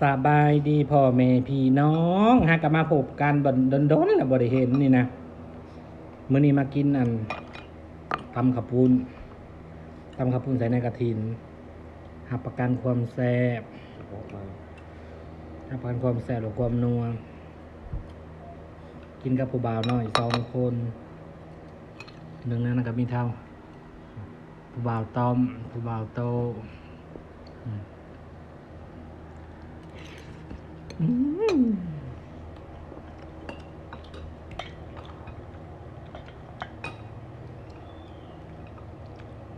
ສະບາຍດີພໍ່ແມ່ພີ່ນ້ອງ ຫາກະມາພົບກັນ ດົນໆແລ້ວບໍ່ໄດ້ເຫັນນີ້ນະ. ມື້ນີ້ມາກິນອັນ ຕຳເຂົ້າປຸ້ນ ຕຳເຂົ້າປຸ້ນໃສ່ໃນກະຖິນ ຮັບປະກັນຄວາມແຊບ ຮັບປະກັນຄວາມແຊບ ແລະ ຄວາມນົວ ກິນກັບຜູ້ບ່າວນ້ອຍສອງຄົນ ໜຶ່ງໃນນັ້ນກະມີເຮົາ ຜູ້ບ່າວຕ້ອມ ຜູ້ບ່າວໂຕ້ ອືມ ອືມ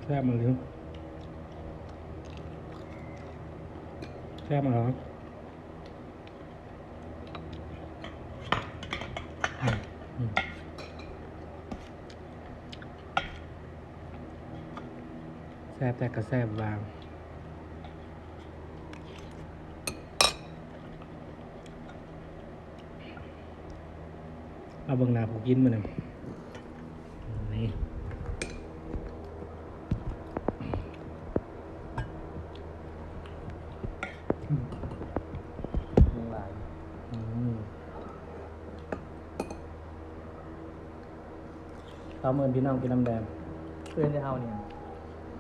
ແຊບມາກເລີຍ ແຊບມາກເລີຍ. ແຊບແທ້ກະແຊບວ່າ ມາເບິ່ງໜ້າຜູ້ກິນມື້ນີ້ ນີ້ ອືມ ຫຼາຍ ອືມ ເຮົາເອີ້ນພີ່ນ້ອງກິນນຳແດ່ ເອີ້ນແຕ່ເຮົານີ້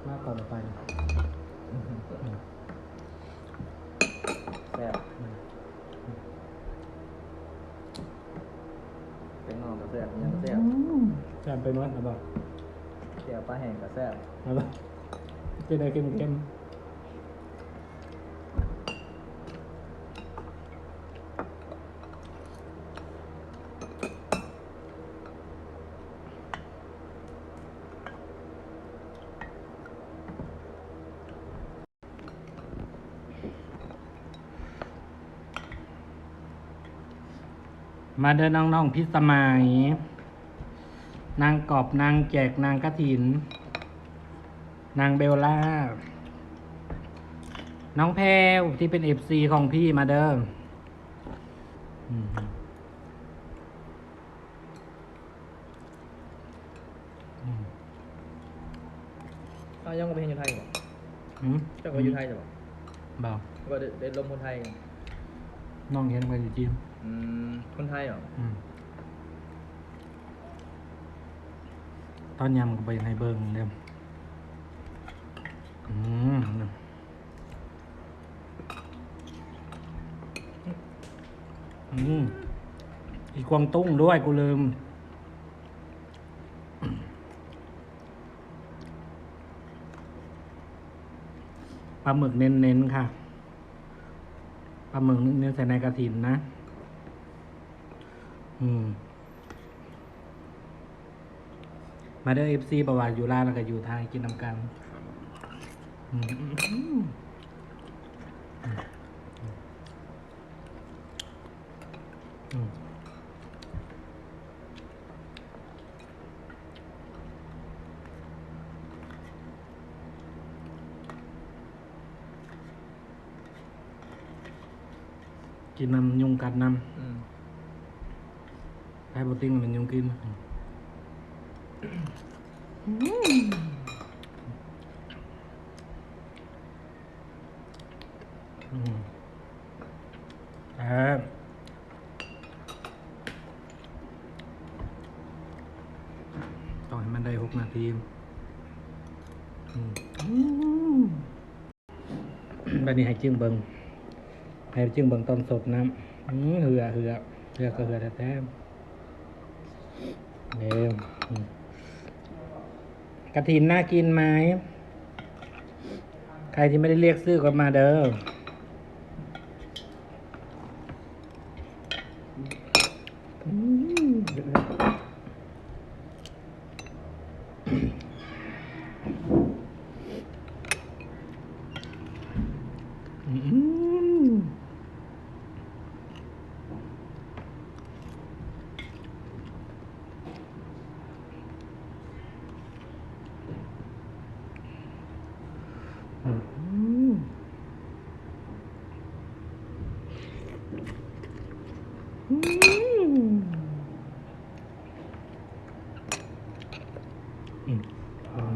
ມາກ່ອນໄປ ແຊບ ອືມ ແປ້ງນອກກະແຊບ ອີ່ຫຍັງກະແຊບ ອືມ ແຊບໄປໝົດແລ້ວບໍ່ ແຈ່ວປາແຫ້ງກະແຊບ ແລ້ວບໍ່ ເປັນໄດ ເຄັມໆ. ມາເດີນ້ອງໆ ພິດສະໄໝ ນາງກອບ ນາງແຈກ ນາງກະຖິນ ນາງເບວລາ ນ້ອງແພວທີ່ເປັນເອັຟຊີຂອງພີ່ ມາເດີ ອືມ. ອືມ ອ້າວ ຍັງບໍ່ໄປເຮັດຢູ່ໄທບໍ? ຫືມ? ເຈົ້າກໍຢູ່ໄທແລ້ວບໍ? ບໍ່ ກໍໄດ້ ໄດ້ລົມຄົນໄທ ນ້ອງຮຽນໄປຢູ່ຈີນ ອືມ ຄົນໄທບໍ? ອືມ ຕອນຍາມກໍບໍ່ຢາກໃຫ້ເບິ່ງເດ້ ອືມ. ອືມ ອີກວາງຕຸ້ງດ້ວຍ ກູລືມ ປາໝຶກເນັ້ນໆ ຄ່ະ ປາໝຶກເນັ້ນໃສ່ໃນກະຖິນນະ ອືມ. ມາເດີ ເອັຟຊີ ບໍ່ວ່າຢູ່ລາວແລ້ວກໍຢູ່ໄທ ກິນນຳກັນ ອືມ ອືມ ອືມ ອືມ ກິນນຳຍຸງກັດນຳ ອືມ ໃຜບໍ່ຕິງແມ່ນຍຸງກິນ ອືມ ອືມ ແຊບ. ຕ້ອງໃຫ້ມັນໄດ້ຫົກນາທີ ອືມ ອືມ ບັດນີ້ໃຫ້ຈຶ່ງເບິ່ງ ໃຫ້ຈຶ່ງເບິ່ງຕອນສົດນ້ຳ ອືມ ເຫື່ອ ເຫື່ອ ເຫື່ອກໍເຫື່ອແທ້ໆ ເອີ ອືມ. ກະຖິນໜ້າກິນໄໝ? ໃຄທີ່ໄມ່ໄດ້ລຽກຊື່ກໍມາເດີ. ອືມ ອືມ. ອືມ ອືມ ອືມ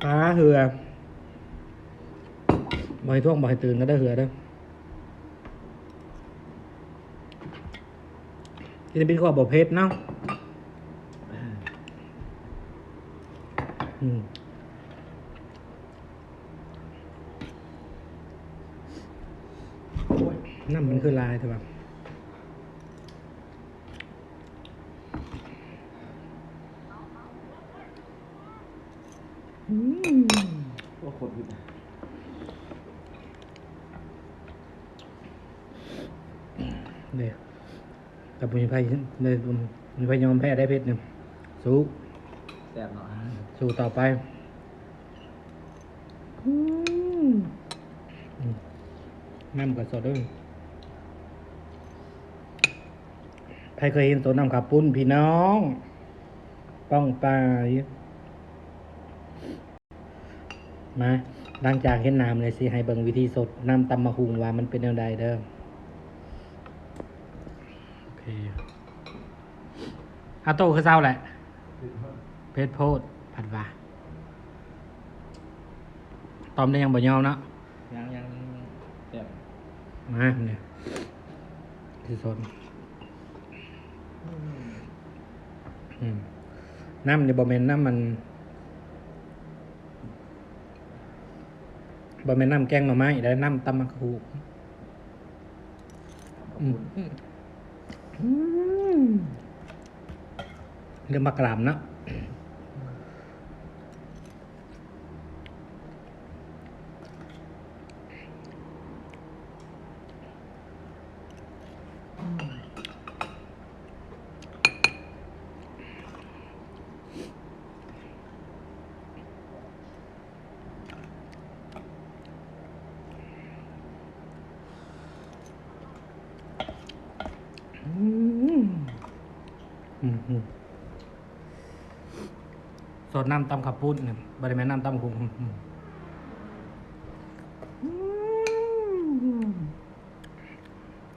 ປາເຫື່ອ. ບໍ່ ບໍ່ໃຫ້ທ່ວງ ບໍ່ໃຫ້ຕື່ນກັນເດີເຮືອເດີ. ກິນເປັນຂອບບໍ່ເຜັດເນາະ. ອືມ ນ້ຳມັນຄືຫຼາຍແທ້ວະ. ອືມ ໂອ້ ໂຄດເຜັດ. ເດ້ ແຕ່ບໍ່ມີໃຜ ບໍ່ມີໃຜຍອມແພ້ໄດ້ເຜັດນີ້. ສູ້ ແຊບເນາະ ສູ້ຕໍ່ໄປ. ອືມ ອືມ ນ້ຳກໍສົດເດີ. ໃຜເຄີຍເຫັນໂຕນ້ຳເຂົ້າປຸ້ນພີ່ນ້ອງ ປ້ອງປາຍ? ມາ ຫຼັງຈາກເຫັນນ້ຳແລ້ວ ຊິໃຫ້ເບິ່ງວິທີສົດນ້ຳຕຳໝາກຫຸ່ງວ່າມັນເປັນແນວໃດເດີ. ໂອເຄ ອາໂຕຄືເຊົາແຫຼະ ເຜັດໂພດ ພັດວ່າ ຕອມໄດ້ຍັງບໍ່ຍອມເນາະ. ຍັງ ຍັງ ຍັງ ແຊບ. ມາ ນີ້ ຊິສົດ. ອືມ ອືມ ນ້ຳນີ້ບໍ່ແມ່ນນ້ຳມັນ ບໍ່ແມ່ນນ້ຳແກງໜໍ່ໄມ້ເດ້ ນ້ຳຕຳໝາກຫຸ່ງ. ອືມ ອືມ ອືມ ເລື່ອງໝາກກະຫຼຳເນາະ. ອືມ ອືມ ສົດນ້ຳຕຳເຂົ້າປຸ້ນ ບໍ່ໄດ້ແມ່ນນ້ຳຕຳຫຸ່ງ. ອືມ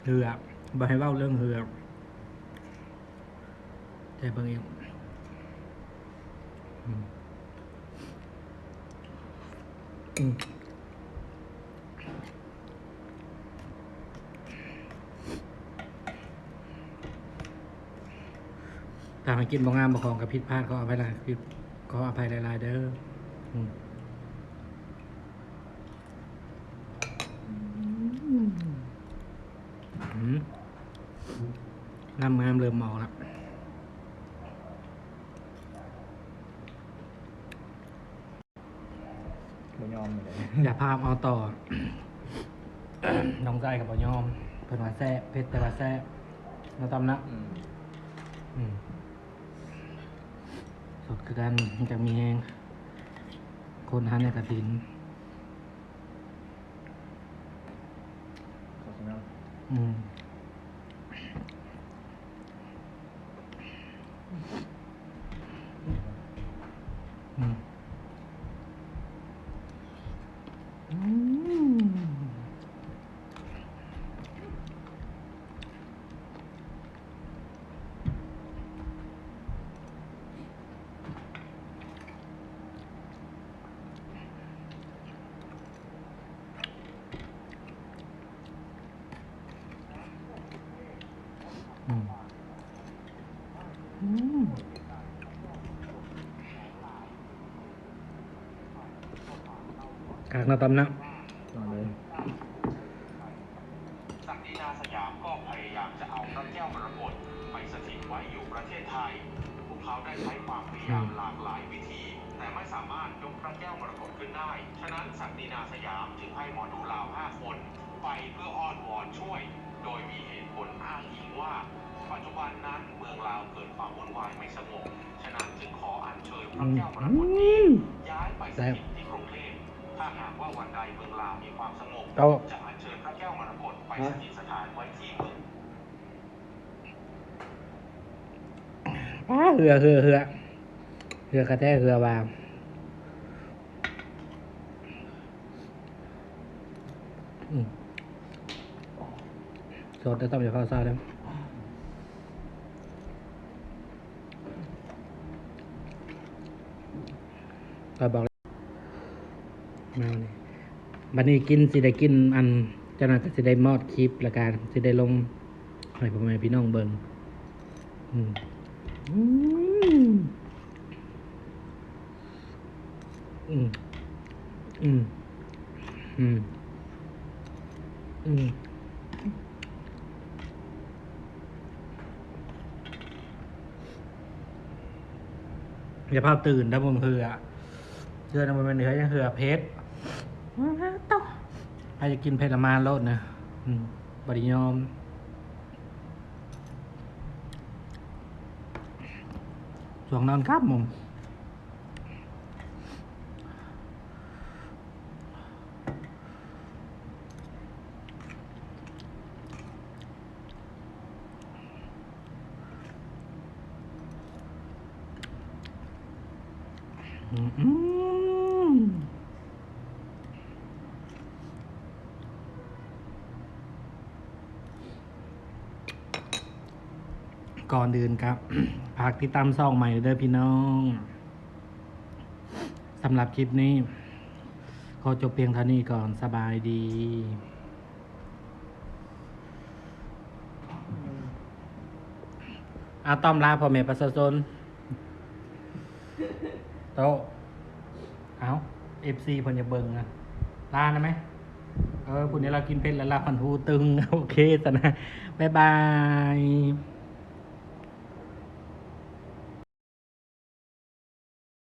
ເຮືອ ບໍ່ໃຫ້ເວົ້າເລື່ອງເຮືອ. ໃສ່ເບິ່ງອີກ. ອືມ ອືມ ຖ້າຫາກກິນບໍ່ງາມບໍ່ຂອງກໍຜິດພາດ ຂໍອະໄພຫຼາຍ ຂໍອະໄພຫຼາຍໆເດີ. ອືມ ອືມ ນ້ຳງາມເລີ່ມເມົາລະ. ບໍ່ຍອມເລີຍ ຢ່າພາເອົາຕໍ່. ນ້ອງຊາຍກໍບໍ່ຍອມ ເພິ່ນວ່າແຊບ ເຜັດແຕ່ວ່າແຊບ ເນາະ ຕຳເນາະ. ອືມ ອືມ ສົດຄືກັນ ມັນຈະມີແຮງ ຄົນຫັ້ນແຫຼະກະດິນ. ອືມ ອືມ ອືມ. ອືມ ອືມ ຄັກເນາະ ຕຳເນາະ. ເອົາເລີຍ. ศักดินาสยามก็พยายามจะเอาพระแก้วมรกตไปสถิตไว้อยู่ประเทศไทย พวกเขาได้ใช้ความพยายามหลากหลายวิธี แต่ไม่สามารถยกพระแก้วมรกตขึ้นได้ ฉะนั้นศักดินาสยามจึงให้หมอดูลาวห้าคนไปเพื่ออ้อนวอนช่วย โดยมีเหตุผลอ้างอิงว่า ปัจจุบันนั้นเมืองลาวเกิดความวุ่นวายไม่สงบ ฉะนั้นจึงขออัญเชิญพระแก้วมรกตนี้ย้ายไปสถิตที่กรุงเทพฯ ถ้าหากว่าวันใดเมืองลาวมีความสงบ จะอัญเชิญพระแก้วมรกตไปสถิตสถานไว้ที่เมือง ປ້າ ເຮືອ ເຮືອ ເຮືອ ເຮືອກະແທ ເຮືອວ່າ ອືມ ສົດເດີ ຕ້ອງຢ່າຟ້າວຊາເດີ. ຂ້ອຍບອກແລ້ວ ມານີ້ ບັດນີ້ກິນ ຊິໄດ້ກິນອັນ ເຈົ້າໜ້າກໍຊິໄດ້ມອດຄລິບ ແລ້ວກໍຊິໄດ້ລົງໃຫ້ພໍ່ແມ່ພີ່ນ້ອງເບິ່ງ. ອືມ ອືມ ອືມ ອືມ ອືມ ອືມ. ຢ່າພາວຕື່ນເດີ ບໍ່ເຫື່ອ ເຫື່ອນະ ບໍ່ແມ່ນເຫື່ອຫຍັງ ເຫື່ອເຜັດ. ໃຜຢາກກິນເຜັດລະມາໂລດນະ ອືມ ບໍ່ໄດ້ຍອມ. ຊ່ວງນອນຄ່ຳ ອືມ ກ່ອນອື່ນກໍຝາກຕິດຕາມຊ່ອງໃໝ່ເດີພີ່ນ້ອງ. ສຳລັບຄລິບນີ້ຂໍຈົບພຽງເທົ່ານີ້ກ່ອນ. ສະບາຍດີ. ອາ ຕ້ອມລາພໍ່ແມ່ປະຊາຊົນ. ໂຕະ ເອົ້າ ເອັຟຊີເພິ່ນຢາກເບິ່ງນະ ລານະແມ. ເອີ ຜູ້ນີ້ລາວກິນເຜັດແລ້ວລາວຫັນຫູຕຶງ. ໂອເຄຊັ້ນນະ ບາຍບາຍ.